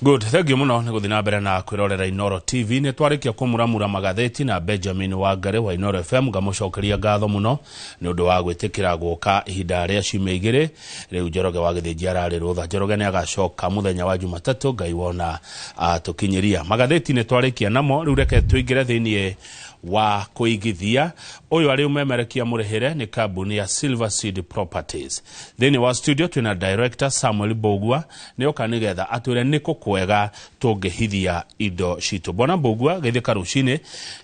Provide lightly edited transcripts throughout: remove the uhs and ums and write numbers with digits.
Good, thank you muno nĩ gũthiĩ na mbere na kwĩrorera Inoro TV. Nĩ twarĩkia kũmuramura magathĩti na Benjamin Wangari wa Inoro FM. Ngamũcokeria ngatho mũno nĩ ũndũ wa gwĩtĩkĩra gũka ihinda rĩa ciumia 2. Rĩu Njoroge wa Gĩthĩnji ararĩ rũtha. Njoroge nĩ agacoka mũthenya wa Jumatatũ, Ngai wona atũkinyĩria. Magathĩti nĩ twarĩkia namo, rĩu reke tũingĩre thĩinĩ wa kũigithia. Ũyũ arĩ ũmemerekia mũrĩhĩre nĩ kambuni ya Silver Seed Properties. Thĩinĩ wa studio twĩna director Samuel Mbũgua, nĩoka nĩgetha atwĩre nĩkũ kwega tũngĩhithia indo citũ. Bwana Mbũgua, geithĩka rũcinĩ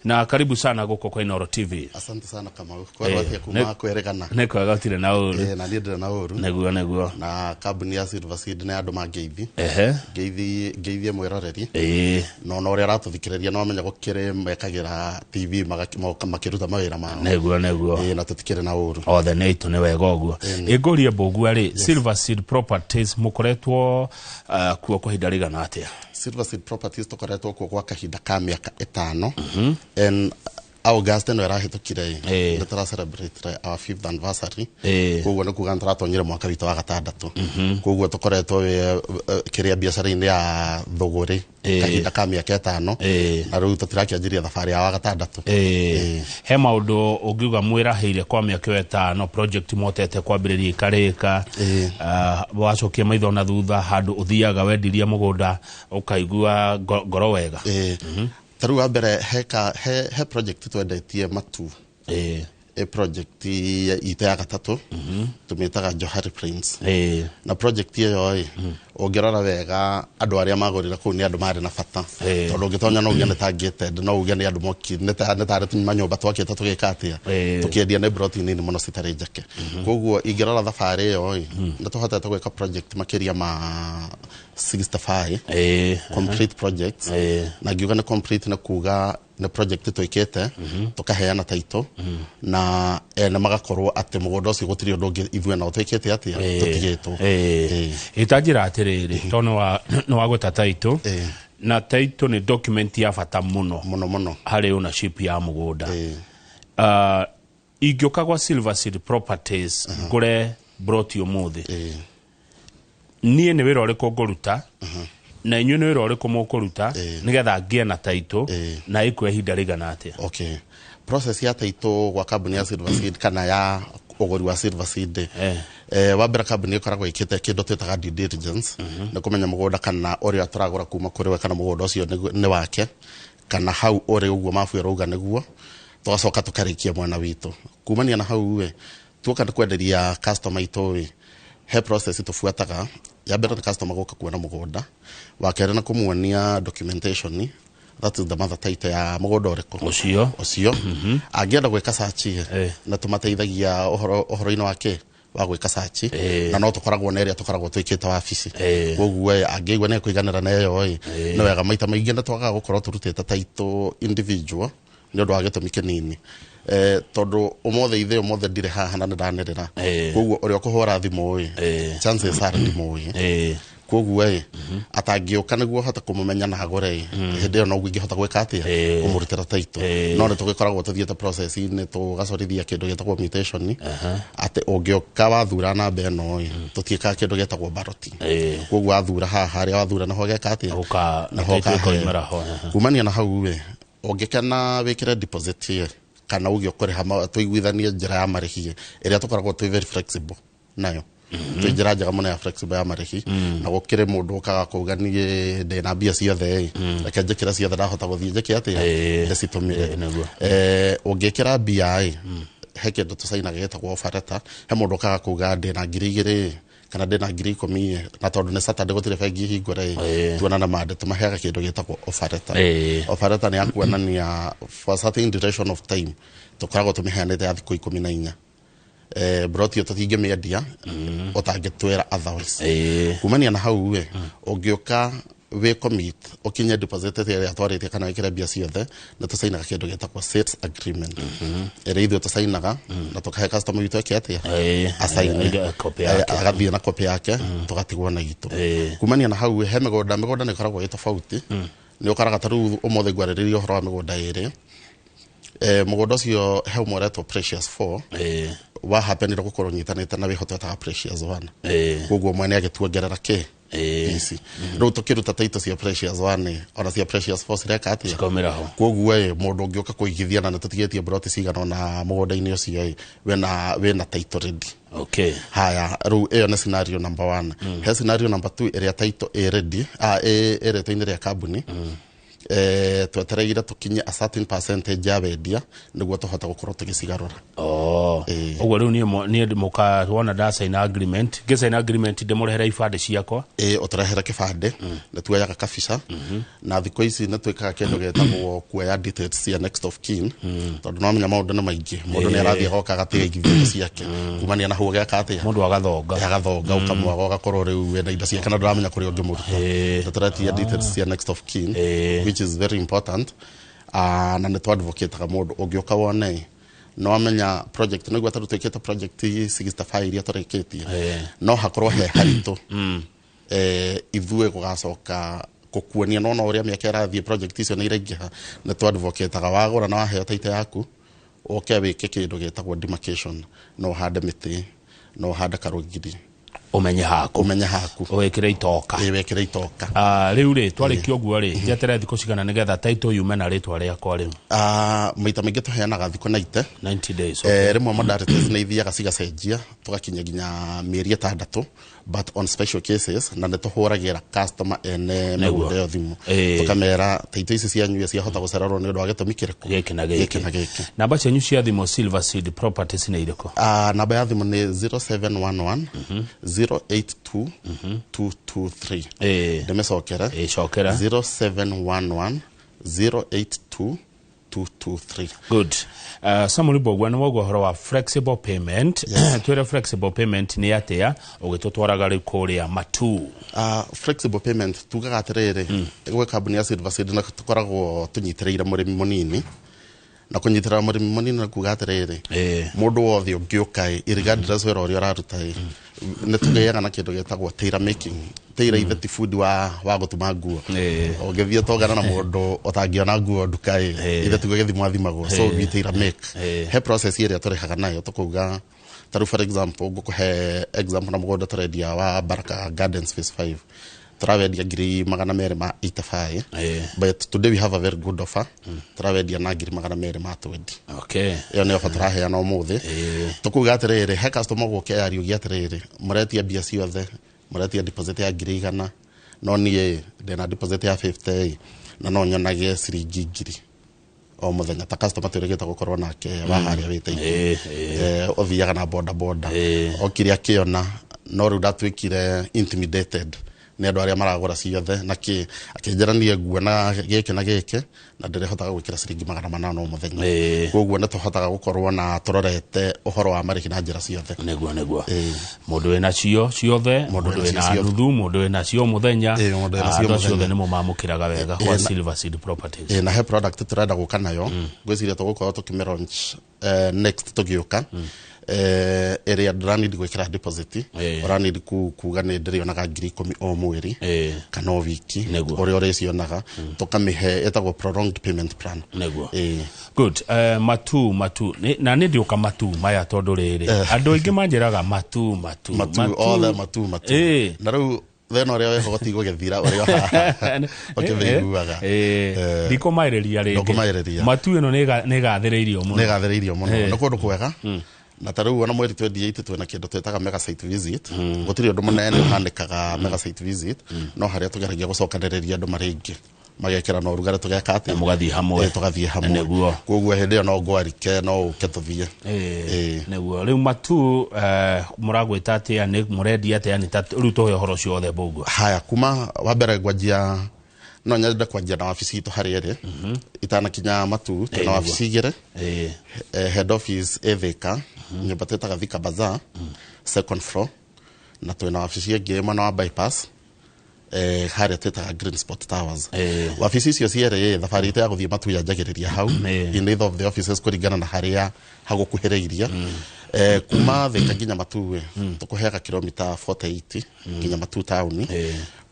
na karibu sana gũkũ kwa Inoro TV. Asante sana, Kamau. Kwerwo atia kuma kwerĩgana? Nĩ kwega, ũtirĩ na ũru. Na niĩ ndĩrĩ na ũru. Nĩguo. Na kambuni ya Silver Seed nĩ andũ mangeithi. Ngeithi, ngeithie mwĩroreri. Na ona ũrĩa aratũthikĩrĩria no amenya gũkĩrĩ mekagĩra TV makĩruta mawĩra mao. Nĩguo. Na tũtikĩrĩ na ũru. Othe nĩ aitũ, nĩ wega ũguo. Ĩngũrie Mbũgua rĩ, Silver Seed Properties mũkoretwo kuo kwa ihinda rĩigana atĩa? Silver Seed Properties tũkoretwo kuo gwa kahinda ka mĩaka 5, and August ĩno ĩrahĩtũkire nĩ tũra celebrate our fifth anniversary. Koguo nĩ kuga nĩ tũratonyire mwaka witũ wa gatandatũ. Koguo tũkoretwo wĩ kĩrĩa biacara-inĩ ya thũgũrĩ kahinda ka mĩaka 5, na rĩu tũtirakĩanjiria thabarĩ ya wa gatandatũ. He maũndũ ũngiuga mwĩrahĩire kwa mĩaka ĩyo 5, project motete kwambĩrĩria ikarĩka, wacokia maitho na thutha, handũ ũthiaga wendirie mũgũnda ũkaigua ngoro wega? Ta rĩu wa mbere he project twendetie Matu. Ĩ project itũ ya gatatũ, tũmĩtaga Johari Prince. Na project ĩyo ĩ, ũngĩrora wega, andũ arĩa magũrire kũu nĩ andũ marĩ na bata, tondũ ũngĩtonya no uge nĩ ta gated, no uge nĩ andũ moki nĩ tarĩ manyũmba twakĩte tũgĩka atĩa, tũkĩendia. Nĩ broti nini mũno citarĩ njake. Koguo ingĩrora thabarĩ ĩyo ĩ, nĩ tũhotete gwĩka project makĩria ma 65 complete projects. Na ngiuga nĩ complete, nĩ kuga nĩ project twĩkĩte tũkaheana title na ene magakorwo atĩ mũgũnda ũcio gũtirĩ ũndũ ũngĩ ithuĩ nao twĩkĩte atĩa, tũtigĩtwo. Ĩtanjĩra atĩrĩrĩ, tondũ nĩ wagweta title, na title nĩ document ya bata mũno mũno mũno harĩ ownership ya mũgũnda. Ingĩũka gwa Silver Seed Properties ngũre broti ũmũthĩ, niĩ nĩ wĩra ũrĩkũ ngũruta na inyuĩ nĩ wĩra ũrĩkũ mũkũruta nĩgetha ngĩe na title, na ĩkue ihinda rĩigana atĩa? Okay, process ya title gwa kambuni ya Silver Seed kana ya ũgũri wa Silver Seed, wa mbere kambuni ĩkoragwo ĩkĩte kĩndũ twĩtaga due diligence, nĩ kũmenya mũgũnda kana ũrĩa tũragũra kuma kũrĩ we, kana mũgũnda ũcio nĩ wake, kana hau ũrĩ ũguo mabu ĩrauga nĩguo. Tũgacoka tũkarĩkia mwena witũ. Kumania na hau ĩ, tuoka nĩ kwenderia customer itũ ĩ, he process tũbuataga. Ya mbere nĩ customer gũka kuona mũgũnda. Wa kerĩ nĩ kũmuonia documentation, that is the mother title ya mũgũnda ũrĩkũ. Ũcio. Ũcio. Angĩenda gwĩka search, nĩ tũmateithagia ũhoro ũhoro-inĩ wa kĩ wa gwĩka search, na no tũkoragwo na ĩrĩa tũkoragwo twĩkĩte wabici. Koguo angĩigua nĩ ekũiganĩra na ĩyo ĩ, nĩ wega. Maita maingĩ nĩ twagaga gũkorwo tũrutĩte title individual nĩ ũndũ wa gĩtũmi kĩnini, tondũ ũmũthĩ ithe ũmũthĩ ndirĩ haha na nĩ ndanĩrĩra. Koguo ũrĩa ũkũhũra thimũ ĩ, chances are ndimũĩ. Koguo ĩ, atangĩũka nĩguo hote kũmũmenya na agũre ĩ, hĩndĩ ĩyo noguo ingĩhota gwĩka atĩa, kũmũrutĩra title. No nĩ tũgĩkoragwo tũthiĩte process-inĩ tũgacorithia kĩndũ gĩtagwo mutation, atĩ ũngĩũka wathura namba ĩno ĩ, tũtiĩkaga kĩndũ gĩtagwo ballot. Koguo wathura haha, harĩa wathura naho geka atĩa? Naho Naho ĩkoimĩra ho. Kumania na hau ĩ, ũngĩkena wĩkĩre deposit ĩ, kana uge ũkũrĩha tũiguithanie njĩra ya marĩhi ĩ, ĩrĩa tũkoragwo twĩ very flexible nayo, twĩ njĩra njega mũno ya flexible ya marĩhi. Na gũkĩrĩ mũndũ ũkaga kuga, "Niĩ ndĩna mbia ciothe ĩ, reke njĩkĩre ciothe, ndahota gũthiĩ njĩke atĩa, ndĩcitũmĩre." Ũngĩkĩra mbia ĩ, he kĩndũ tũcainaga gĩtagwo offer letter. He mũndũ ũkaga kuga, "Ndĩna 2000 ĩ, kana ndĩna 10,000 ĩ," na tondũ nĩ Saturday gũtirĩ bengi hingũre ĩ, tuonana mande, tũmaheaga kĩndũ gĩtagwo offer letter. Offer letter nĩ ya kuonania for a certain duration of time, tũkoragwo tũmĩheanĩte ya thikũ 14, broti ĩyo tũtingĩmĩendia ũtangĩtwĩra otherwise. Kumania na hau ĩ, ũngĩũka wĩ commit ũkinye deposit ĩrĩa twarĩtie kana wĩkĩre mbia ciothe, nĩ tũcainaga kĩndũ gĩtagwo sales agreement, ĩrĩa ithuĩ tũcainaga na tũkahe customer witũ eke atĩa? Acaine. Copy yake. Agathiĩ na copy yake, tũgatigwo na itũ. Kumania na hau, he mĩgũnda nĩ ĩkoragwo ĩ tofauti. Nĩ ũkoraga ta rĩu ũmũthĩ ngwarĩrĩria ũhoro wa mĩgũnda ĩrĩ. Mũgũnda ũcio he ũmwe ũretwo Precious 4, wa happenire gũkorwo nyitanĩte na wĩho twetaga Precious 1. Koguo mwene agĩtuongerera kĩ. Ici rĩu tũkĩruta title cia Precious 1, ona cia Precious 4 cireka atĩa? Cikaumĩra ho. Koguo ĩ, mũndũ ũngĩũka kũigithia na nĩtũtigĩtie broti cigana ona mũgũnda-inĩ ũcio ĩ, wĩna title ready. Haya, rĩu ĩyo nĩ scenario number one. He scenario number two ĩrĩa title ĩ ready, ĩ rĩtwa-inĩ rĩa kambuni, twetereire tũkinye a certain percentage ya wendia nĩguo tũhote gũkorwo tũgĩcigarũra. Oh. Ũguo rĩu niĩ mũka wona ndacaina agreement, ngĩcaina agreement ndĩmũrehere ibandĩ ciakwa. Ĩ, ũtũrehere kĩbandĩ, nĩ tuoyaga kabica, na thikũ ici nĩ twĩkaga kĩndũ gĩtagwo kuoya details cia next of kin, tondũ no menya maũndũ nĩ maingĩ, mũndũ nĩ arathiĩ agoka agatiga igithio indo ciake kumania na hau ũgeka atĩa? Mũndũ agathonga. Agathonga, ũkamwaga, ũgakorwo rĩu wĩna indo ciake na ndũramenya kũrĩa ũngĩmũruta. Nĩ tũretia details cia next of kin, which is very important. Na nĩ twadvocataga mũndũ ũngĩũka wone no amenya project nĩguo tarĩu twĩkĩte project 65 iria tũrĩkĩtie, no hakorwo he haritũ ithuĩ gũgacoka gũkuonia nona ũrĩa mĩaka ĩrathiĩ project icio nĩ iraingĩha. Nĩ twadvocataga wagũra na waheo title yaku, ũke wĩke kĩndũ gĩtagwo demarcation, no ũhande mĩtĩ, no ũhande karũgiri. Ũmenye haku. Ũmenye haku. Wĩkĩre itoka. Ĩ, wĩkĩre itoka. Rĩu rĩ, twarĩkia ũguo rĩ, njeterere thikũ cigana nĩgetha title yume na rĩtwa rĩakwa rĩu? Maita maingĩ tũheanaga thikũ 90. 90 days. Rĩmwe modalities nĩ ithiaga cigacenjia, tũgakinya nginya mĩeri 6, but on special cases, na nĩ tũhũragĩra customer ene mĩgũnda ĩyo thimũ, tũkamera title ici cianyu ciahota gũcererwo nĩ ũndũ wa gĩtũmi kĩrĩkũ. Gĩkĩ na gĩkĩ. Gĩkĩ na gĩkĩ. Namba cianyu cia thimũ, Silver Seed Properties, nĩ irĩkũ? Namba ya thimũ nĩ 0711 082 223. Ndĩmĩcokere? Ĩ, cokera. 0711 082 223. Good. Samuel Mbogua, nĩ waigua ũhoro wa flexible payment. Twĩre flexible payment nĩ atĩa, ũgĩtũtwaraga rĩu kũrĩa Matu. Flexible payment tugaga atĩrĩrĩ, gwĩ kambuni ya Silver Seed na tũkoragwo tũnyitĩrĩire mũrĩmi mũnini, na kũnyitĩrĩra mũrĩmi mũnini nĩ kuga atĩrĩrĩ, mũndũ wothe ũngĩũka ĩ, regardless wĩra ũrĩa ũraruta ĩ, nĩ tũgĩaga na kĩndũ gĩtagwo tailor making. Tailor ithe ti bundi wa gũtuma nguo. Ũngĩthiĩ tongana na mũndũ ũtangĩona nguo nduka ĩ, ithe tiguo gĩthimo athimagwo, so we tailor make. He process ĩrĩa tũrĩhaga nayo, tũkauga tarĩu for example, ngũkũhe example na mũgũnda tũrendia wa Baraka Gardens Phase 5, tũrawendia 285,000, but today we have a very good offer, tũrawendia na 220,000. Ĩyo nĩ offer tũraheana ũmũthĩ. Tũkuga atĩrĩrĩ, he customer gũke yariũgia atĩrĩrĩ, mũretia mbia ciothe, mũretia deposit ya 100,000, no niĩ ndĩna deposit ya 50 na no nyonage ciringi 1,000 o mũthenya, ta customer twĩrĩgĩte gũkorwo nake wa harĩa wĩtĩirie, ũthiaga na boda boda, okire akĩona no rĩu ndatuĩkire intimidated nĩ andũ arĩa maragũra ciothe na kĩ, akĩnjĩra niĩ nguona gĩkĩ na gĩkĩ na ndĩrĩhotaga gwĩkĩra ciringi 800 o mũthenya. Koguo nĩ tũhotaga gũkorwo na tũrorete ũhoro wa marĩhi na njĩra ciothe. Nĩguo. Mũndũ wĩna cio ciothe, Mũndũ mũndũ wĩna wĩna cio ciothe. nuthu, mũndũ wĩna cio mũthenya. Mũndũ wĩna cio Andũ acio othe mũthenya. nĩ mũmamũkĩraga wega kwa Silver Seed Properties. Na he product tũrenda gũka nayo, ngwĩciria tũgũkorwo tũkĩmĩ launch next tũgĩũka, ĩrĩa ndũranidi gwĩkĩra deposit, ũranidi kuga nĩ ndĩrĩonaga 10,000 o mweri kana o wiki, ũrĩa ũrĩcionaga, tũkamĩhe ĩtagwo prolonged payment plan. Good. Matu na nĩ ndĩũka Matu maya, tondũ rĩrĩ, andũ aingĩ manjĩraga Matu, Matu. Matu othe, Matu, Matu. Na rĩu thĩna ũrĩa wĩho gũtigũgĩthira ũrĩa o haha ũkĩmĩiguaga. Ndikũmaĩrĩria rĩngĩ. Ndũkũmaĩrĩria. Matu ĩno nĩ ĩgathĩrĩirio mũno. Nĩ ĩgathĩrĩirio mũno, nĩ kũndũ kwega, na ta rĩu ona mweri 28 twĩna kĩndũ twĩtaga mega site visit. Gũtirĩ ũndũ mũnene ũhanĩkaga mega site visit, no harĩa tũgeragia gũcokanĩrĩria andũ marĩ aingĩ, magekĩra na ũrugarĩ, tũgeka atĩa? Na mũgathiĩ hamwe. Tũgathiĩ hamwe. Koguo hĩndĩ ĩyo no ngwarike, no ũke tũthiĩ. Nĩguo. Rĩu Matu, mũragwĩta atĩa? Nĩ mũrendia atĩa? Nĩ ta rĩu tũhe ũhoro ũcio wothe, Mbũgua. Haya, kuma wa mbere ngwanjia, no nyende kwanjia na wabici itũ harĩa ĩrĩ itanakinya Matu. Twĩna wabici igĩrĩ. Head office ĩ Thika, nyũmba twĩtaga Thika Bazaar, second floor, na twĩna wabici ĩngĩ mwena wa Bypass, harĩa twĩtaga Green Spot Towers. Wabici icio cierĩ, thabarĩ itũ ya gũthiĩ Matu yanjagĩrĩria hau, in either of the offices, kũringana na harĩa hagũkuhĩrĩirie. Kuma Thika nginya Matu tũkũheaga kilomita 48 nginya Matu taũni.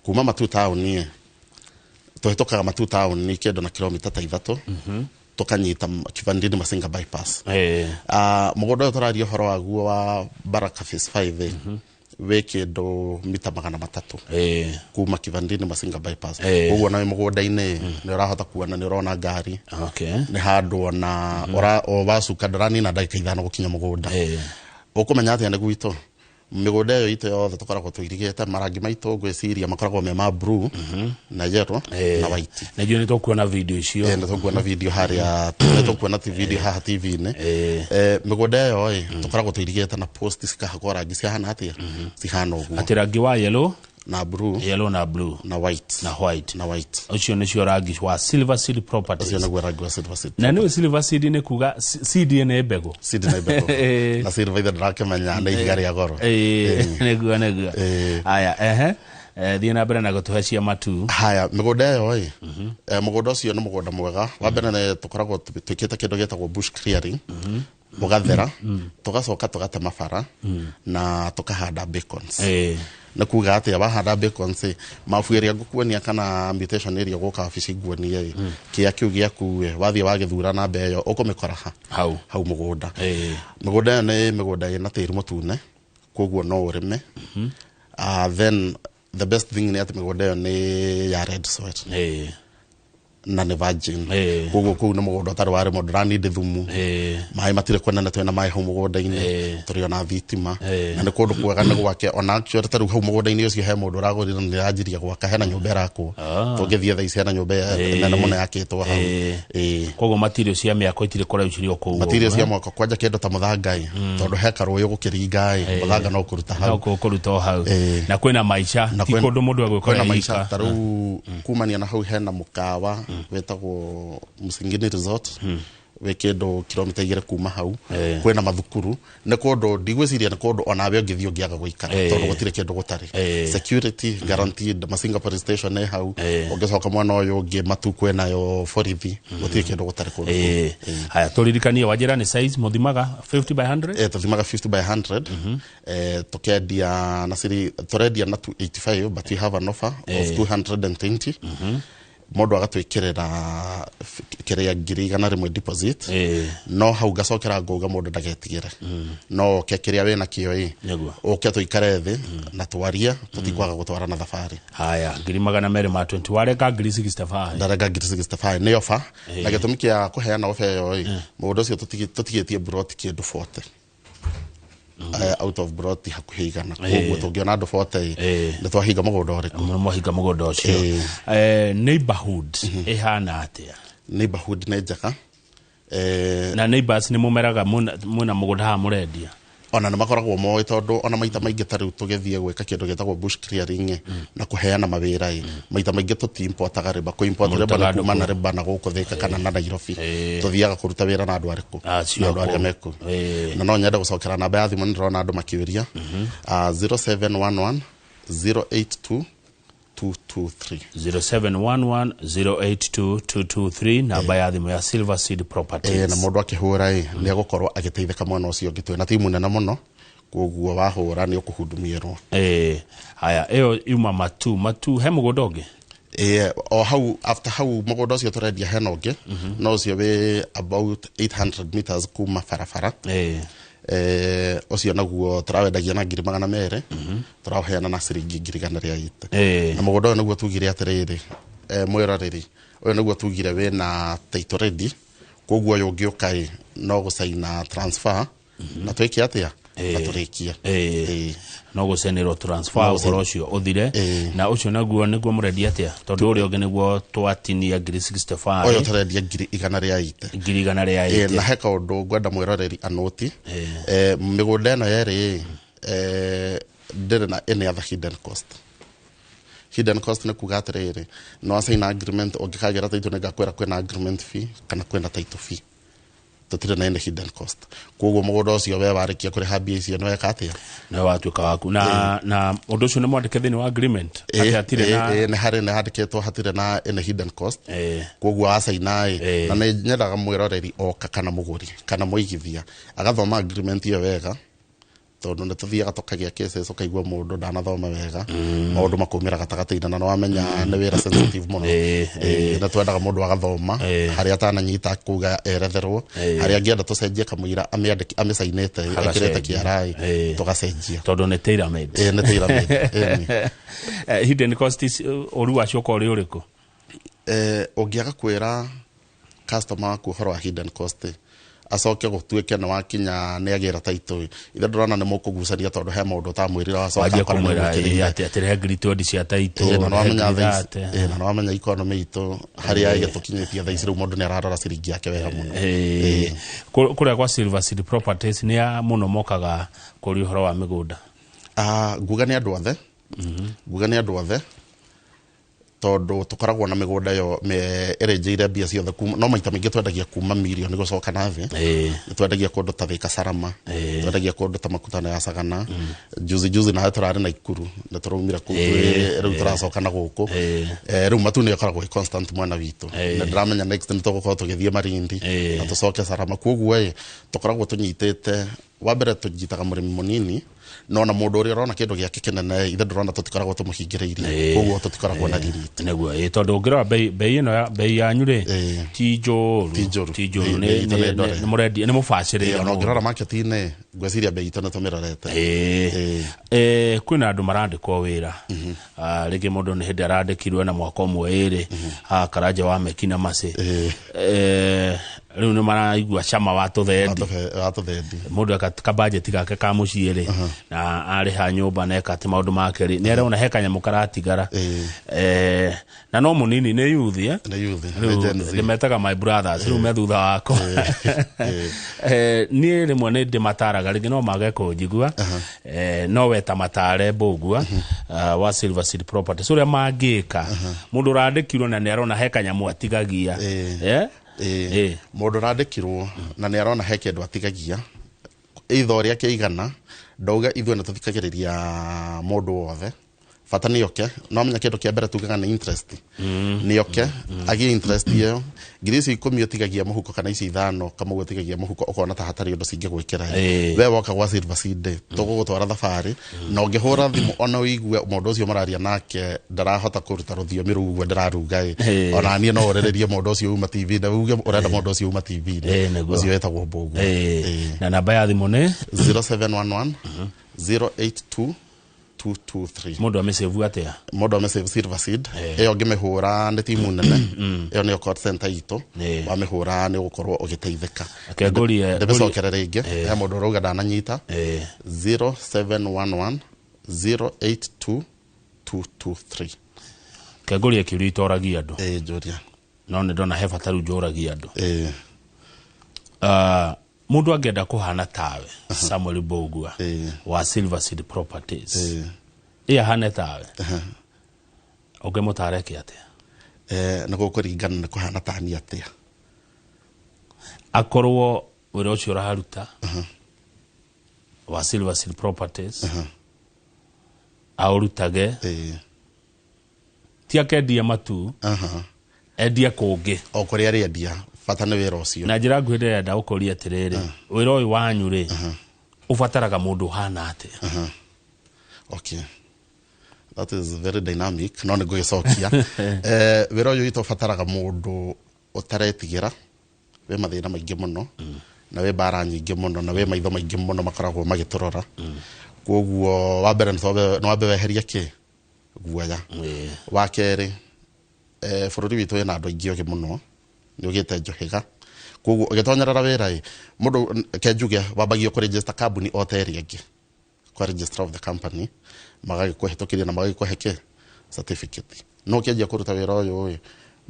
Kuma Matu taũni, tũhĩtũkaga Matu taũni kĩndũ na kilomita ta 3, tũkanyita Kivandini Masinga bypass. Mũgũnda ũyũ tũraria ũhoro waguo wa Baraka Phase 5 ĩ, Wĩ kĩndũ mita 300 kuma Kivandini Masinga bypass. Koguo na wĩ mũgũnda-inĩ nĩ ũrahota kuona, nĩ ũrona ngari. Nĩ handũ ona o wacuka ndũranina ndagĩka 5 gũkinya mũgũnda. Ũkũmenya atĩa nĩ gwitũ? Mĩgũnda ĩyo itũ yothe tũkoragwo tũirigĩte marangi maitũ, ngwĩciria makoragwo me ma blue na yellow na white. Na ithuĩ nĩ tũkuona video icio. Nĩ tũkuona video harĩa, nĩ tũkuona video haha TV-inĩ. Mĩgũnda ĩyo ĩ tũkoragwo tũirigĩte na post cikahakwo rangi cihana atĩa, cihana ũguo. Atĩ rangi wa yellow na blue, yellow na blue na white. Na white. Na white. Ũcio nĩcio rangi wa Silver Seed Properties. Ũcio nĩguo rangi wa Silver Seed. Na nĩwe Silver Seed nĩ kuga seed nĩ mbegũ. Seed nĩ mbegũ. Na silver ithe ndĩrakĩmenya nĩ ihiga rĩa goro. Nĩguo. Aya, ehe. Thiĩ na mbere na gũtũhe cia matu. Haya, mĩgũnda ĩyo ĩ mũgũnda ũcio nĩ mũgũnda mwega. Wa mbere nĩ tũkoragwo twĩkĩte kĩndũ gĩtagwo bush clearing, ũgathera, tũgacoka tũgatema bara na tũkahanda bacons. Nĩ kuga atĩa? Wahanda bacons ĩ, mabu ĩrĩa ngũkuonia kana mutation ĩrĩa ũgũka wabici nguonie ĩ, kĩa kĩu gĩaku ĩ, wathiĩ wagĩthura namba ĩyo ũkũmĩkora ha? Hau. Hau mũgũnda. Mĩgũnda ĩyo nĩ mĩgũnda ĩna tĩri mũtune, koguo no ũrĩme. Then the best thing nĩ atĩ mĩgũnda ĩyo nĩ ya red soil na nĩ virgin. Koguo kũu nĩ mũgũnda ũtarĩ warĩmwo, ndũranindi thumu. Maĩ matirĩ kũnene, twĩna maĩ hau mũgũnda-inĩ. Tũrĩ ona thitima. Na nĩ kũndũ kwega, nĩ gwake. Ona actually ta rĩu hau mũgũnda-inĩ ũcio he mũndũ ũragũrire na nĩaranjirie gwaka, hena nyũmba ĩrakwo. Tũngĩthiĩ thaa ici hena nyũmba nene mũno yakĩtwo hau. Koguo material cia mĩako itirĩ kũraihu cirĩ o kũu Material ũguo, cia eh? mwako, kwanja kĩndũ ta mũthanga ĩ, tondũ he karũĩ ũgũkĩringa ĩ, mũthanga no kũruta hau. No kũruta o hau. Na kwĩna maica, Na ti kũndũ mũndũ egwĩkora kwĩna maica ika. Ta rĩu kumania na hau hena mũkawa wĩtagwo Msingini Resort, wĩ kĩndũ kilomita 2 kuma hau. Kwĩna mathukuru. Nĩ kũndũ ndigwĩciria nĩ kũndũ onawe ũngĩthiĩ ũngĩaga gũikara, tondũ gũtirĩ kĩndũ gũtarĩ. Security guaranteed, Masinga police station ĩ hau. Ũngĩcoka mwena ũyũ ũngĩ matu kwĩnayo borithi. Gũtirĩ kĩndũ gũtarĩ kũndũ kũu. Haya, tũririkanie wanjĩra nĩ size mũthimaga 50 by 100? Tũthimaga 50 by 100. Tukendia na ciri, tũrendia na 285, but we have an offer of 220. Mũndũ agatwĩkĩrĩra kĩrĩa 100,000 deposit. No hau ngacokera ngauga mũndũ ndagetigĩre, no oke kĩrĩa wĩna kĩo ĩ, ũke tũikare thĩ na twarie, tũtikwaga gũtwara na thabarĩ. Haya, 220,000, warenga ngiri 65. Ndarenga ngiri 65, nĩ ofa. Na gĩtũmi kĩa kũheana ofa ĩyo ĩ, mũgũnda ũcio tũtigĩtie broti kĩndũ 40 out of broti hakuhĩ 100, koguo tũngĩona andũ 40 ĩ, nĩ twahinga mũgũnda ũrĩkũ? Mũno mwahinga mũgũnda ũcio. Neighborhood ĩhana atĩa? Neighborhood nĩ njega. Na neighbors nĩ mũmeraga mwĩna mũgũnda haha mũrendia? Ona nĩ makoragwo moĩ, tondũ ona maita maingĩ ta rĩu tũgĩthiĩ gwĩka kĩndũ gĩtagwo bush clearing ĩ, na kũheana mawĩra ĩ, maita maingĩ tũti-importaga rĩmba, kũ-import rĩmba Mũrutaga nĩ andũ kuma na kũ? rĩmba na gũkũ Thĩka kana na Nairobi. Tũthiaga kũruta wĩra na andũ arĩkũ? Acio Na andũ arĩa kũu. mekũ. Na no nyende gũcokera namba ya thimũ, nĩ ndĩrona andũ makĩũria. 0711 082 223. 0711082223, namba ya thimũ ya Silver Seed Properties. Na mũndũ akĩhũra ĩ, nĩ egũkorwo agĩteithĩka mwena ũcio ũngĩ. Twĩna timu nene mũno, koguo wahũra nĩ ũkũhundumiĩrwo. Haya, ĩyo yuma matu matu, he mũgũnda ũngĩ? O hau after hau mũgũnda ũcio tũrendia hena ũngĩ, no ũcio wĩ about 800 meters kuma barabara. Ũcio naguo tũrawendagia na 200,000, tũraũheana na ciringi 180,000. Na mũgũnda ũyũ nĩguo tugire atĩrĩrĩ, mwĩroreri, ũyũ nĩguo tugire wĩna title ready, koguo ũyũ ũngĩũka ĩ, no gũcaina transfer na twĩke atĩa, na tũrĩkie. No gũcenĩrwo transfer. No gũcen- Ũhoro ũcio ũthire. Na ũcio naguo nĩguo mũrendia atĩa, tondũ ũrĩa ũngĩ nĩguo twatinia ngiri 65? Ũyũ tũrendia 180,000. 180,000. Na he kaũndũ ngwenda mwĩroreri anũti. Mĩgũnda ĩno yerĩ ndĩrĩ na any other hidden cost. Hidden cost nĩ kuga atĩrĩrĩ, no wacaina agreement, ũngĩkagĩra title nĩ ngakwĩra kwĩna agreement fee kana kwĩna title fee. Tũtirĩ na any hidden cost, koguo mũgũnda ũcio we warĩkia kũrĩha mbia icio nĩ weka atĩa? Nĩ watuĩka waku. Na ũndũ ũcio nĩ mwandĩke thĩinĩ wa agreement atĩ hatirĩ na Nĩ harĩ, nĩ handĩkĩtwo hatirĩ na any hidden cost. Koguo wacaina ĩ, na nĩ nyendaga mwĩroreri oka kana mũgũri kana mũigithia agathoma agreement ĩyo wega. Tondũ nĩ tũthiaga tũkagĩa cases, ũkaigua mũndũ ndanathoma wega, maũndũ makumĩra gatagatĩ-inĩ, na nĩwamenya nĩ wĩra sensitive mũno. Nĩ twendaga mũndũ agathoma, harĩa atananyita kuga eretherwo, harĩa angĩenda tũcenjie kamũira amĩandĩke amĩcainĩte ekĩrĩte Hagacenjia. kĩara ĩ, tũgacenjia. Tondũ nĩ tailor made. Ĩ, nĩ tailor made. Ĩni. Hidden costs, ũru wacio ũkorwo ũrĩ ũrĩkũ? Ũngĩaga kwĩra customer waku ũhoro wa hidden cost, acoke gũtuĩke nĩ wakinya nĩ agĩra title, ithe ndĩrona nĩ mũkũgucania, tondũ he maũndũ ũtamwĩrire, wacoka wanjia akora nĩ kũmwĩra gwĩkĩrĩire. Atĩ rehe ngiri 20 cia title. Ĩ, na nĩwamenya rehe thaa ici, ngiri ĩ, na nĩwamenya economy itũ harĩa ĩgĩtũkinyĩtie thaa ici, rĩu mũndũ nĩ ararora ciringi yake wega mũno. Kũrĩa kwa Silver Seed Properties nĩ a mũno mokaga kũria ũhoro wa mĩgũnda? Ah, nguga nĩ andũ othe, nguga nĩ andũ othe, tondũ tũkoragwo na mĩgũnda yo ĩrĩnjĩire mbia ciothe kuma, no maita maingĩ twendagia kuma mirioni gũcoka na thĩ. Nĩ twendagia kũndũ ta Thika Sarama, twendagia kũndũ ta Makutano ya Sagana, juzi juzi nawe tũrarĩ na Ikuru, nĩ tũraumire kũu, rĩu tũracoka na gũkũ. Rĩu matu nĩ ĩkoragwo ĩ constant mwena witũ. Na ndĩramenya next nĩ tũgũkorwo tũgĩthiĩ Malindi na tũcoke Sarama. Koguo ĩ, tũkoragwo tũnyitĩte, wa mbere tũnyitaga mũrĩmi mũnini, no na mũndũ ũrĩa ũrona kĩndũ gĩake kĩnene, ithe ndũrona tũtikoragwo tũmũhingĩrĩirie, koguo tũtikoragwo na limit. Nĩguo, tondũ ũngĩrora bei ĩno ya bei yanyu rĩ, ti njũru. Ti njũru. Ti njũru. Bei itũ nĩ ndore. Nĩ mũrendia nĩ mũbacĩrĩire. Ona ũngĩrora market-inĩ, ngwĩciria bei itũ nĩ tũmĩrorete. Kwĩna andũ marandĩkwo wĩra. Ah, rĩngĩ mũndũ nĩ hĩndĩ arandĩkirwo na mwaka ũmwe ĩrĩ. Ah, karanja wa meki na macĩ. Rĩu nĩ maraigua cama wa tũthendi. Watũthendi. Mũndũ eka kabajeti gake ka mũciĩ rĩ, na arĩha nyũmba na eka atĩ maũndũ make rĩ, nĩ arona he kanyamũ karatigara. Na no mũnini nĩ youth, eh? Nĩ youth, nĩ Rĩu Gen Z. ndĩmetaga my brothers, rĩu me thutha wakwa. Niĩ rĩmwe nĩ ndĩmataraga, rĩngĩ no mage kũnjigua. No weta matare mbũgua, wa Silver Seed Properties, ũrĩa mangĩka mũndũ ũrandĩkirwo na nĩ arona he kanyamũ atigagia. Mũndũ ũrandĩkirwo na nĩ arona he kĩndũ atigagia, itho rĩake igana, ndauga ithuĩ nĩ tũthikagĩrĩria mũndũ wothe, bata nĩ oke. No menya kĩndũ kĩa mbere tugaga nĩ interest, nĩ oke agĩe interest ĩyo. Ngiri icio 10 ũtigagia mũhuko, kana icio 5 kamũguo ũtigagia mũhuko, ũkona ta hatarĩ ũndũ cingĩgwĩkĩra. We woka gwa Silver Seed, tũgũgũtwara thabarĩ, na ũngĩhũra thimũ ona ũigue mũndũ ũcio mũraria nake ndarahota kũruta rũthiomi rũu ũguo ndĩraruga ĩ, ona niĩ no ũrĩrĩrie mũndũ ũcio uma TV na uge ũrenda mũndũ ũcio uma TV. Nĩguo. Ũcio wĩtagwo Mbũgua. Na namba ya thimũ nĩ? 0711 082 223. Mũndũ amĩsave atĩa? Mũndũ amĩsave Silver Seed. Ĩyo ũngĩmĩhũra nĩ timu nene, ĩyo nĩyo call center itũ. Wamĩhũra nĩ ũgũkorwo ũgĩteithĩka. Reke ngũrie. Ndĩmĩcokere rĩngĩ, he mũndũ ũrauga ndananyita. 0711 082 223. Reke ngũrie kĩũria itoragia andũ. Ĩ, njũria. No nĩ ndona he bata rĩu njũragia andũ. Ah, mũndũ angĩenda kũhana tawe Samuel Mbũgua wa Silver Seed Properties, ĩ ahane tawe, ũngĩmũtara eke atĩa? Nĩ gũkũringana nĩ kũhana tani atĩa. Akorwo wĩra ũcio ũraruta wa Silver Seed Properties aũrutage, ti akendie matu, endie kũngĩ. O kũrĩa arĩendia, bata nĩ wĩra ũcio. Na njĩra nguhĩ ndĩrenda gũkũria atĩrĩrĩ, wĩra ũyũ wanyu rĩ, ũbataraga mũndũ ũhana atĩa? Okay, that is very dynamic, no nĩ ngũgĩcokia. Wĩra ũyũ witũ ũbataraga mũndũ ũtaretigĩra, wĩ mathĩna maingĩ mũno, na wĩ mbara nyingĩ mũno, na wĩ maitho maingĩ mũno makoragwo magĩtũrora. Koguo wa mbere nĩ wambe weherie kĩ guoya. Wa kerĩ, bũrũri witũ wĩna andũ aingĩ ogĩ mũno, nĩ ũgĩte njũhĩga, koguo ũgĩtonyerera wĩra ĩ, mũndũ ke njuge wambagia kũregister kambuni o ta ĩrĩa ĩngĩ kwa registrar of the company, magagĩkũhetũkĩria na magagĩkũhe kĩ certificate. No ũkĩanjia kũruta wĩra ũyũ ĩ,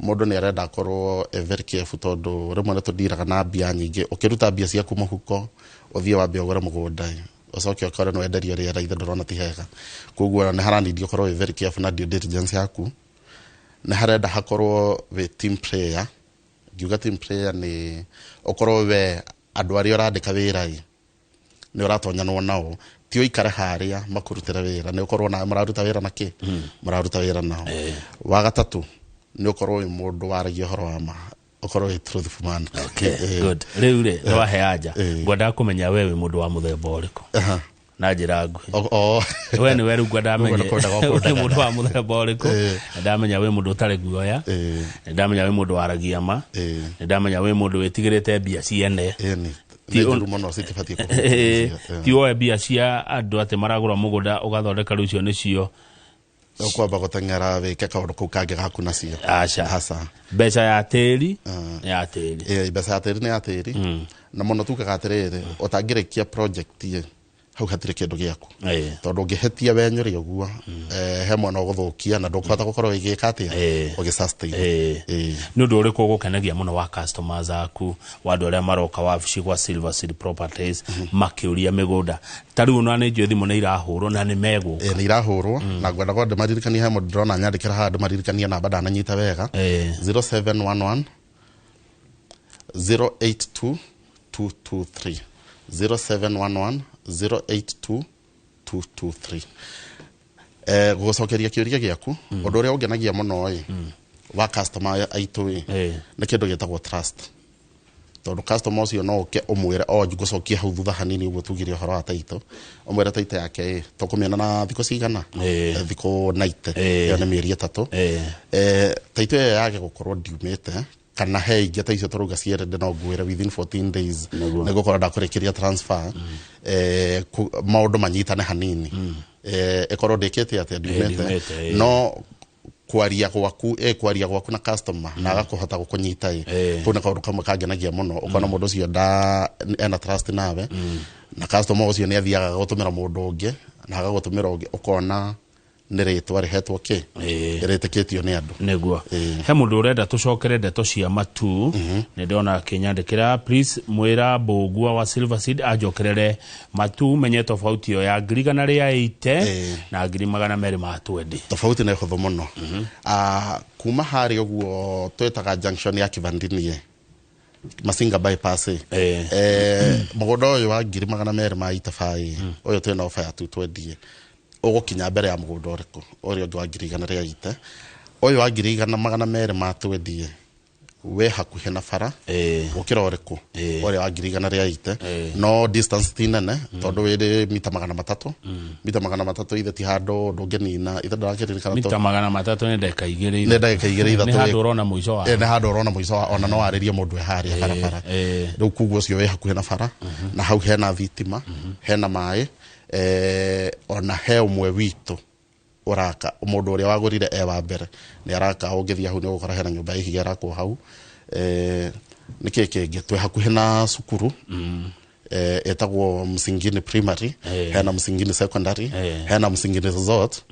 mũndũ nĩ arenda akorwo e very careful, tondũ rĩmwe nĩ tũndiraga na mbia nyingĩ. Ũkĩruta mbia ciaku mũhuko ũthiĩ wambe ũgũre mũgũnda ĩ, ũcoke ũkore nĩ wenderio rĩera, ithe ndũrona ti hega. Koguo nĩ haranindi ũkorwo wĩ very careful na due diligence yaku. Nĩ harenda hakorwo wĩ team player. Ngiuga team player, nĩ ũkorwo we andũ arĩa ũrandĩka wĩra ĩ, nĩ ũratonyanwo nao, ti ũikare harĩa makũrutĩre wĩra, nĩ ũkorwo na mũraruta wĩra na kĩ mũraruta wĩra nao. Wa gatatũ nĩ ũkorwo wĩ mũndũ waragia ũhoro wa ma, ũkorwo wĩ truthful man. Okay, good. Rĩu rĩ, nĩ wahe anja. Ngwendaga kũmenya we wĩ mũndũ wa mũthemba ũrĩkũ. Na njĩra nguhĩ. O We nĩ we rĩu ndamenya Nĩguo nĩkwendaga wĩ mũndũ ũkwendaga. wa mũthemba ũrĩkũ. Nĩndamenya wĩ mũndũ ũtarĩ guoya. Nĩndamenya wĩ mũndũ waragia ma. Nĩndamenya wĩ mũndũ wĩtigĩrĩte mbia ciene. Ĩni. Ti Nĩ njũru mũno, citibatiĩ kũhutio. Ti woe mbia cia andũ atĩ maragũra mũgũnda ũgathondeka rĩu icio nĩcio. Ũkwamba gũteng'era wĩke kaũndũ kau kangĩ gaku nacio. Aca. Aca. Mbeca ya tĩri nĩ ya tĩri. Ĩ, mbeca ya tĩri nĩ ya tĩri, na mũno tugaga atĩrĩrĩ, ũtangĩrĩkia project ĩ hau hatirĩ kĩndũ gĩaku, tondũ ũngĩhĩtia wenyũre ũguo, he mwana ũgũthũkia na ndũkũhota gũkorwo ĩgĩka atĩa, ũgĩ sustain. Nĩ ũndũ ũrĩkũ ũgũkenagia mũno wa customers aku, wa andũ arĩa maroka wabici gwa Silver Seed Properties makĩũria mĩgũnda? Ta rĩu ona nĩ njũĩ thimũ nĩ irahũrwo na nĩ megũka. Ĩ, nĩ irahũrwo, na ngwenda kwa ndĩmaririkanie, he mũndũ ndĩrona nyandĩkĩra haha ndĩmaririkanie namba ndananyita wega. 0711 082 223, 0711 082 223. Gũgũcokeria kĩũria gĩaku, ũndũ ũrĩa ũngenagia mũno ĩ wa customer aitũ ĩ nĩ kĩndũ gĩtagwo trust, tondũ customer ũcio no ũke ũmwĩre o ngũcokia hau thutha hanini ũguo tugire ũhoro wa taito, ũmwĩre taito yake ĩ tũkũmĩona na thikũ cigana. Thikũ 90. Ĩyo nĩ mĩeri 3. Taito ĩyo yage gũkorwo ndiumĩte kana he ingĩ ta icio tũrauga cierende, no ngwĩre within 14 days Nĩguo. nĩ ngũkorwo ndakũrĩkĩria transfer, maũndũ manyitane hanini, ĩkorwo ndĩkĩte atĩa, ndiumĩte. Ndiumĩte, ĩĩ. No kwaria gwaku na customer na agakũhota gũkũnyita ĩ, kau nĩ kaũndũ kamwe kangenagia mũno, ũkona mũndũ ũcio nda ena trust nawe, na customer ũcio nĩ athiaga agagũtũmĩra mũndũ ũngĩ na agagũtũmĩra ũngĩ, ũkona nĩ rĩtwa rĩhetwo kĩ, rĩtĩkĩtio nĩ andũ. Nĩguo he mũndũ ũrenda tũcokere ndeto cia matu, nĩ ndona akĩnyandĩkĩra, "Please mwĩra Mbũgua wa Silver Seed anjokerere matu, menye tofauti ĩyo ya 180,000 na 220,000." Tofauti nĩ hũthũ mũno. Kuma harĩa ũguo twĩtaga junction ya Kivandini, Masinga bypass ĩ, mũgũnda ũyũ wa 280,000 ũyũ twĩna ofa ya tu twendie, ũgũkinya mbere ya mũgũnda ũrĩkũ? Ũrĩa ũngĩ wa 180,000. Ũyũ wa 220,000 wĩ hakuhĩ na bara gũkĩra ũrĩkũ? Ũrĩa wa 180,000. No distance ti nene, tondũ wĩrĩ mita 300, mita 300 ithe ti handũ ndũngĩnina ithe ndũrakĩririkana. Mita 300 nĩ ndagĩka 2. Nĩ ndagĩka 2, 3. Nĩ handũ ũrona mũico wa Nĩ handũ ũrona mũico wa, ona no warĩrie mũndũ e harĩa barabara. Rĩu koguo ũcio wĩ hakuhĩ na bara, na hau hena thitima, hena maĩ, ona he ũmwe witũ ũraka, mũndũ ũrĩa wagũrire e wa mbere nĩ araka. Ũngĩthiĩ hau nĩ ũgũkora hena nyũmba ya ihiga ĩrakwo hau. Nĩ kĩĩ kĩngĩ? Twĩ hakuhĩ na cukuru, ĩtagwo Msingini Primary, hena Msingini Secondary, hena Msingini Resort,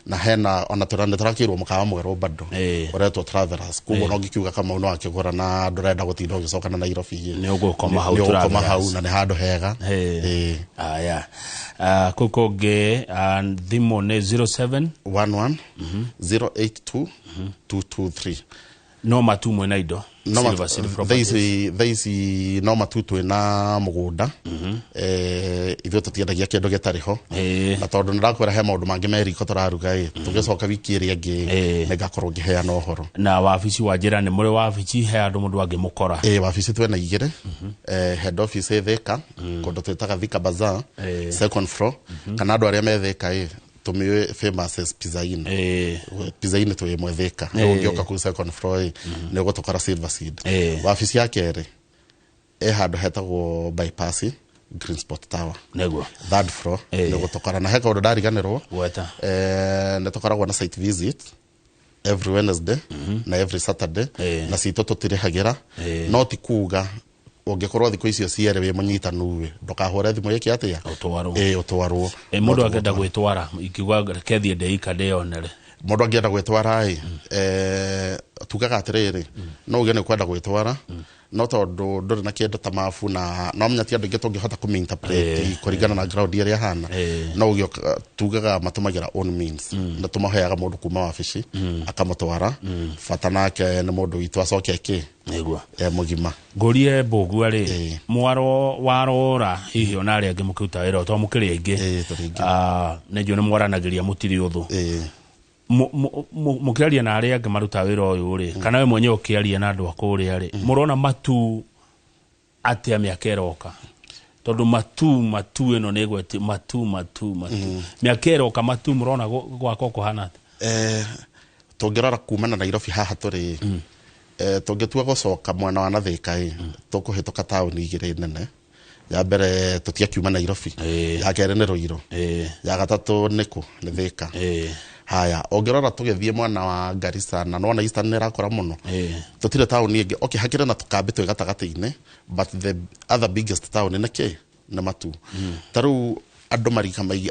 na hena ona nĩ tũrakĩirwo mũkawa mwerũ bado ũretwo Travelers. Koguo no ngĩkiuga Kamau no akĩgũra na ndũrenda gũtinda ũgĩcoka na Nairobi ĩ. Nĩ ũgũkoma hau Nĩ ũgũkoma Travelers. hau na nĩ handũ hega. Aya. Ah, kũu kũngĩ, thimũ nĩ 07 11 082 223. No matu mwena indo No Silver Seed Properties. Thaa ici no matu twĩna mũgũnda. Ithuĩ tũtiendagia kĩndũ gĩtarĩ ho, na tondũ nĩndakwĩra he maũndũ mangĩ me riko tũraruga ĩ, tũgĩcoka wiki ĩrĩa ĩngĩ nĩngakorwo ngĩheana ũhoro. Na wabici wa njĩra, nĩ mũrĩ wabici he andũ mũndũ angĩmũkora? Ĩ, wabici twĩna igĩrĩ. Head office ĩ Thĩka, kũndũ twĩtaga Thika Bazaar, second floor, kana andũ arĩa me Thĩka ĩ tũmĩũĩ famous as Pizza Inn. Pizza Inn twĩ ĩmwe Thĩka. Ũngĩũka kũu second floor ĩ nĩ ũgũtũkora Silver Seed. Wabici ya kerĩ ĩ handũ hetagwo Bypass, Green Spot Tower, third floor, nĩ ũgũtũkora. Na he kaũndũ ndariganĩrwo. Gweta. Nĩ tũkoragwo na site visit every Wednesday na every Saturday, na citũ tũtirĩhagĩra. No ti kuga ũngĩkorwo thikũ icio cierĩ wĩ mũnyitanu ĩ ndũkahũre thimũ ĩke atĩa. Ũtwarwo. Ĩ, ũtwarwo. Mũndũ angĩenda gwĩtwara, ikiuga reke thiĩ ndeika ndĩyonere? Mũndũ angĩenda gwĩtwara ĩ, tugaga atĩrĩrĩ, no uge nĩ ũkwenda gwĩtwara, no tondũ ndũrĩ na kĩndũ ta mabu na no menya ti andũ aingĩ tũngĩhota kũminterpret kũringana na ground ĩrĩa hana, no uge tugaga matũmagĩra own means, na tũmaheaga mũndũ kuma wabici akamũtwara, bata nake nĩ mũndũ witũ acoke kĩ e mũgima. Ngũrie Mbũgua rĩ, mwaro warora hihi ona arĩa angĩ mũkĩruta wĩra to mũkĩrĩ aingĩ? Ĩĩ, tũrĩ aingĩ. Ah, nĩ njũĩ nĩ mwaranagĩria, mũtirĩ ũthũ. Mũkĩaria na arĩa angĩ maruta wĩra ũyũ rĩ, kana we mwenyewe ũkĩaria na andũ a kũrĩa rĩ, mũrona matu atĩa mĩaka ĩroka? Tondu matu matu ĩno nĩ gweti matu matu matu mĩaka ĩroka matu mũrona gwakwa kũhana atĩa? Tũngĩrora kuma na Nairobi haha tũrĩ, tũngĩtua gũcoka mwena wa Nathĩka ĩ, tũkũhĩtũka taũni igĩrĩ nene. Ya mbere tũtiakiuma Nairobi, ya kerĩ nĩ Ruiru, ya gatatũ nĩ kũ? Nĩ Thĩka. Haya, ũngĩrora tũgĩthiĩ mwena wa Garissa na nĩwona Eastern nĩ ĩrakũra mũno. Tũtirĩ taũni ĩngĩ, okay, hakĩrĩ na tũkambĩ twĩ gatagatĩ-inĩ, but the other biggest town nĩ kĩ? Nĩ Matu. Ta rĩu andũ marika maingĩ,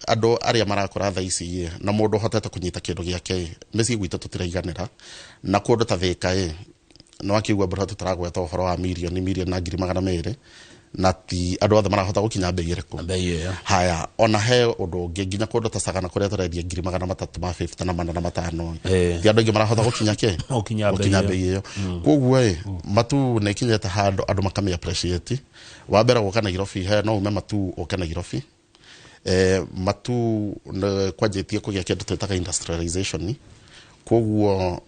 andũ arĩa marakũra thaa ici ĩ, na mũndũ ũhotete kũnyita kĩndũ gĩake ĩ, mĩciĩ gwitũ tũtiraiganĩra na kũndũ ta Thĩka ĩ, nĩ wakĩigua mbura tũtaragweta ũhoro wa mirioni mirioni na 200,000, na ti andũ othe marahota gũkinya mbei ĩrĩkũ? Mbei ĩyo. Haya, ona he ũndũ ũngĩ, nginya kũndũ ta Sagana kũrĩa tũrendia 350,000 na 500, ti andũ aingĩ marahota gũkinya kĩ? Gũkinya mbei gũkinya ĩyo. Mbei ĩyo. Koguo ĩ, Matu nĩ ikinyĩte handũ andũ makamĩ appreciate. Wa mbere gũka Nairobi, he no ume Matu ũke Nairobi. Matu nĩ kwanjĩtie kũgĩa kĩndũ twĩtaga industrialization. Koguo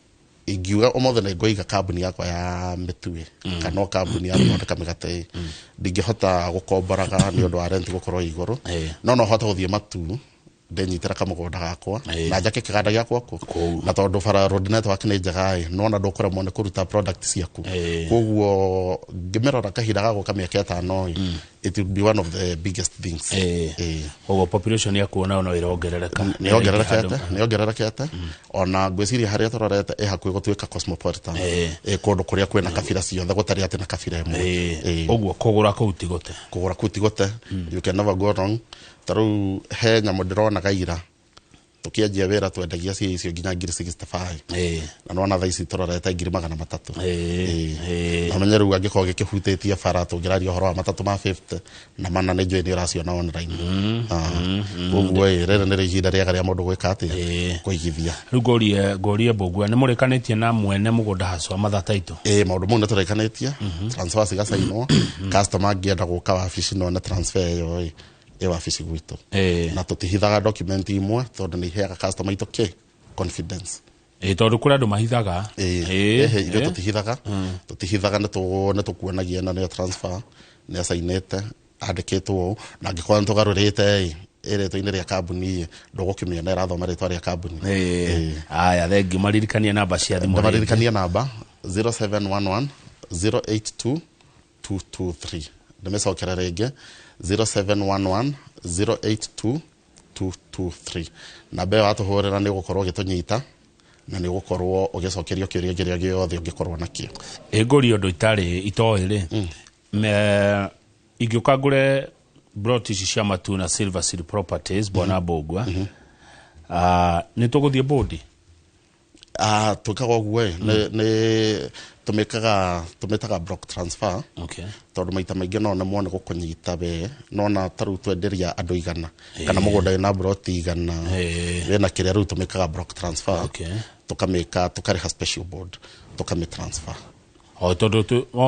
ingiuga ũmũthĩ nĩ ngũiga kambuni yakwa ya mĩtu kana o kambuni ya gũthondeka mĩgate, ndingĩhota gũkomboraga nĩ ũndũ wa rent gũkorwo igũrũ. No hote gũthiĩ Matu ndenyitĩra kamũgũnda gakwa na njake kĩganda gĩakwa kũ Kũu. Na tondũ bara road network nĩ njega ĩ, nona ndũkũremwo nĩ kũruta product ciaku. Koguo ngĩmĩrora kahinda ga gũka mĩaka 5 ĩ, it will be one of the biggest things. Koguo population ya kuona no ĩrongerereka. Nĩ yongererekete, ona ngwĩciria harĩa tũrorete ĩ hakuhĩ gũtuĩka cosmopolitan. Kũndũ kũrĩa kwĩna kabira ciothe, gũtarĩ atĩ na kabira ĩmwe. Ũguo kũgũra kũu ti gũte. Kũgũra kũu ti gũte, you can never go wrong. Ta rĩu he nyamũ ndĩrona ira tũkĩanjia wĩra twendagia cia icio nginya 65,000, na nona thaa ici tũrorete 300,000. Na menye rĩu angĩkorwo gĩkĩhutĩtie bara, tũngĩraria ũhoro wa 350 na mana, nĩ njũĩ nĩ ũraciona online. Koguo ĩ, rĩrĩ nĩrĩo ihinda rĩega rĩa mũndũ gwĩka atĩa? Kũigithia. Rĩu ngũrie Mbũgua, nĩ mũrĩkanĩtie na mwene mũgũnda hacwa Matha Taito? Ĩ, maũndũ mau nĩ tũrĩkanĩtie, transfer cigacainwo. Customer angĩenda gũka wabici none transfer ĩyo ĩ wabici gwitũ. Na tũtihithaga document imwe tondũ nĩ iheaga customer itũ kĩ? Confidence. Ĩ, tondũ kũrĩ andũ mahithaga. Ĩhĩ, ithuĩ tũtihithaga, nĩ tũkuonagia ĩno nĩyo transfer, nĩ acainĩte andĩkĩtwo ũũ, na angĩkorwo nĩ tũgarũrĩte ĩ, ĩ rĩtwa-inĩ rĩa kambuni ĩ, ndũgũkĩmĩona ĩrathoma rĩtwa rĩa kambuni. Aya, thengi, maririkanie namba cia thimũ rĩngĩ. Ndamaririkania namba 0711 082 223. Ndĩmĩcokere rĩngĩ, 0711 082 223. Namba ĩyo watũhũrĩra nĩ ũgũkorwo ũgĩtũnyita na nĩ ũgũkorwo ũgĩcokerio kĩũria kĩrĩa gĩothe ũngĩkorwo nakĩo. Ĩ, ngũrie ũndũ itarĩ itoĩ rĩ, ingĩũka ngũre broti ici cia Matu na Silver City Properties, bwana Mbũgua, nĩ tũgũthiĩ bũndi? Twĩkaga ũguo ĩ, nĩ tũmĩkaga, tũmĩtaga block transfer, tondũ maita maingĩ no nemwo nĩ gũkũnyita we nona ta rĩu twenderia andũ 100 kana mũgũnda wĩna broti 100 wĩna kĩrĩa, rĩu tũmĩkaga block transfer. Tũkamĩka, tũkarĩha special board, tũkamĩ transfer. O tondũ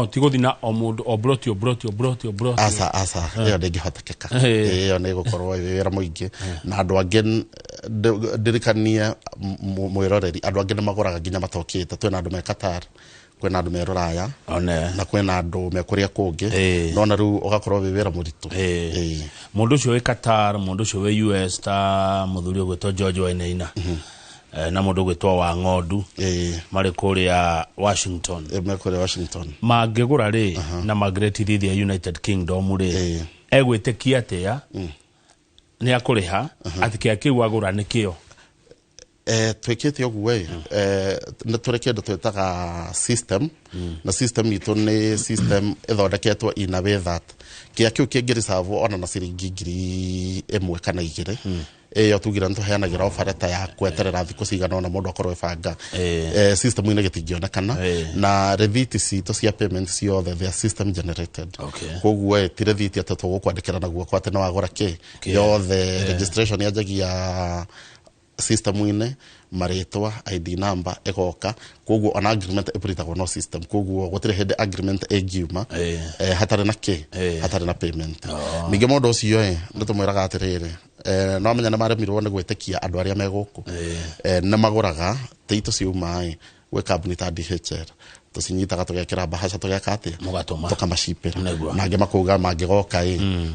ti gũthiĩ na o mũndũ o broti o broti o broti o broti? Aca, aca, ĩyo ndĩngĩhotekeka. Ĩyo nĩ ĩgũkorwo ĩ wĩra mũingĩ na andũ angĩ. Ndirikanie mwĩroreri, andũ angĩ nĩ magũraga nginya matokĩte. Twĩna andũ me Qatar, kwĩna andũ me Rũraya, one na kwĩna andũ me kũrĩa kũngĩ. Nona rĩu ũgakorwo wĩ wĩra mũritũ. Mũndũ ũcio wĩ Qatar, mũndũ ũcio wĩ US, ta mũthuri ũgwĩtwo George Wainaina, na mũndũ ũgwĩtwo wa Ng'ondu, marĩ kũrĩa Washington. Me kũrĩa Washington. Mangĩgũra rĩ na mangĩretithia United Kingdom rĩ, egwĩtĩkia atĩa nĩ akũrĩha atĩ kĩa kĩu agũra nĩkĩo? Twĩkĩte ũguo ĩ, nĩ tũrĩ kĩndũ twĩtaga system, na system itũ nĩ system ĩthondeketwo in a way that kĩa kĩu kĩngĩricavwo ona na ciringi 1000 kana 2000, ĩyo tugire nĩ tũheanagĩra offer letter ya kweterera thikũ cigana ũna mũndũ akorwo ĩbanga, system-inĩ gĩtingĩonekana. Na rĩthiti citũ cia payment ciothe, they are system generated. Koguo ĩ, ti rĩthiti atĩ tũgũkwandĩkĩra na guoko atĩ nĩ wagũra kĩ. Yothe registration yanjagia system-inĩ, marĩtwa, ID number ĩgoka. Koguo ona agreement ĩprintagwo no system, koguo gũtirĩ hĩndĩ agreement ĩngiuma hatarĩ na kĩ? Hatarĩ na payment. Ningĩ mũndũ ũcio ĩ, nĩ tũmwĩraga atĩrĩrĩ, no amenya nĩ maremirwo nĩ gwĩtĩkia andũ arĩa me gũkũ, nĩ magũraga tĩitũ ciuma ĩ gwĩ kambuni ta DHL. Tũcinyitaga, tũgekĩra mbahaca, tũgeka atĩa? Mũgatũma. Tũkamacipĩra. Nĩguo. Na angĩ makauga mangĩgoka ĩ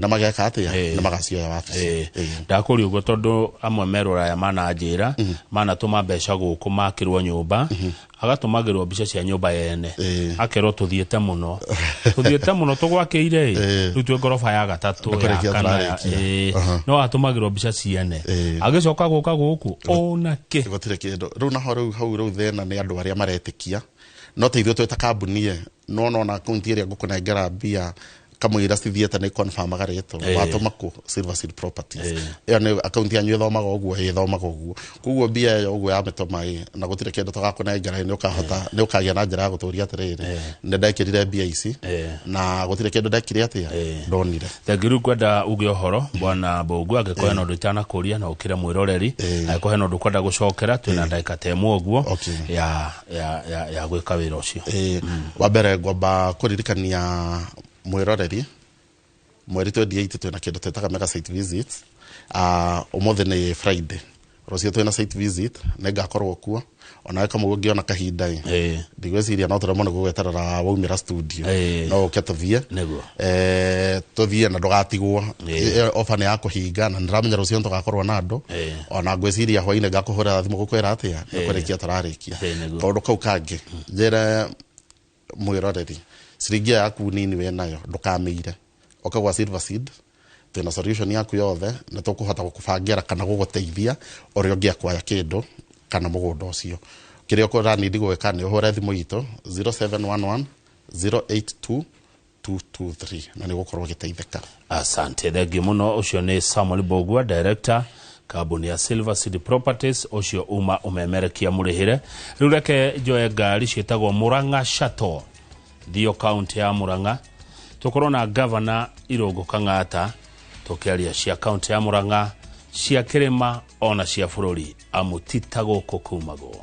na mageka atĩa? Ĩĩ. Nĩ magacioya wabici. Ĩĩ. Ndakũria ũguo tondũ amwe me rũraya mananjĩra manatũma mbeca gũkũ makĩrwo nyũmba, agatũmagĩrwo mbica cia nyũmba yene, akerwo tũthiĩte mũno, tũthiĩte mũno, tũgwakĩire ĩ, rĩu twĩ ngoroba ya gatatũ, Nĩ ya kũrĩkia kana ya tũrarĩkia. Ĩĩ. No atũmagĩrwo mbica ciene, agĩcoka gũka gũkũ ona kĩ. Gũtirĩ kĩndũ. Rĩu naho rĩu hau rĩu thĩna nĩ andũ arĩa maretĩkia no ta ithuĩ twĩ ta kambuni ĩ no nona akaunti ĩrĩa ngũkũnengera mbia kamũira cithiĩte nĩ confirmaga rĩtwa watũma kũ Silver Seed Properties. Ĩyo nĩ akaunti yanyu ĩthomaga ũguo, ĩthomaga ũguo, koguo mbia ĩyo ũguo yamĩtũma ĩ na gũtirĩ kĩndũ tũgakũnengera ĩ, nĩ ũkahota, nĩ ũkagĩa na njĩra ya gũtũria atĩrĩrĩ, nĩ ndekĩrire mbia ici na gũtirĩ kĩndũ ndekire atĩa ndonire. Thengiũ. Rĩu ngwenda uge ũhoro, bwana Mbũngũ, angĩkorwo hena ũndũ itanakũria na ũkĩre mwĩroreri, angĩkorwo hena ũndũ ũkwenda gũcokera, twĩna ndagĩka ta ĩmwe ũguo ya gwĩka wĩra ũcio. Ĩĩ, wa mbere ngwamba kũririkania mwĩroreri mweri 28 twĩna kĩndũ twĩtaga mega site visit. Ũmũthĩ nĩ Friday, rũciũ twĩna site visit, nĩ ngakorwo kuo onawe kamũgũ ngĩona kahinda ĩ. Ndigwĩciria no tũremwo nĩ gũgweterera waumĩra studio. No ũke tũthiĩ. Tũthiĩ na ndũgatigwo. Ofa nĩ ya kũhinga na nĩndĩramenya rũciũ nĩtũgakorwo na andũ. Ona ngwĩciria hwainĩ ngakũhũrĩra thimũ gũkwĩra atĩa nĩ kũrĩkia tũrarĩkia. Kaũndũ kau kangĩ njĩre mwĩroreri, ciringi ĩyo yaku nini wĩnayo ndũkamĩire, ũka gwa Silver Seed, twĩna solution yaku yothe, nĩ tũkũhota gũkũbangĩra kana gũgũteithia ũrĩa ũngĩakwaya kĩndũ kana mũgũnda ũcio. Kĩrĩa ũranindi gwĩka nĩ ũhũre thimũ itũ 0711 082 223 na nĩ ũgũkorwo ũgĩteithĩka. Asante, thengiũ mũno. Ũcio nĩ Samuel Mbũgua, director kambuni ya Silver City Properties. Ũcio uma ũmemerekia mũrĩhĩre. Rĩu reke njoe ngari ciĩtagwo Murang'a Shuttle thio kaunti ya Murang'a, tũkorwo na gavana Irũngũ Kang'ata tũkĩaria cia kaunti ya Murang'a, cia kĩrĩma ona cia bũrũri, amu ti ta gũkũ kumagwo.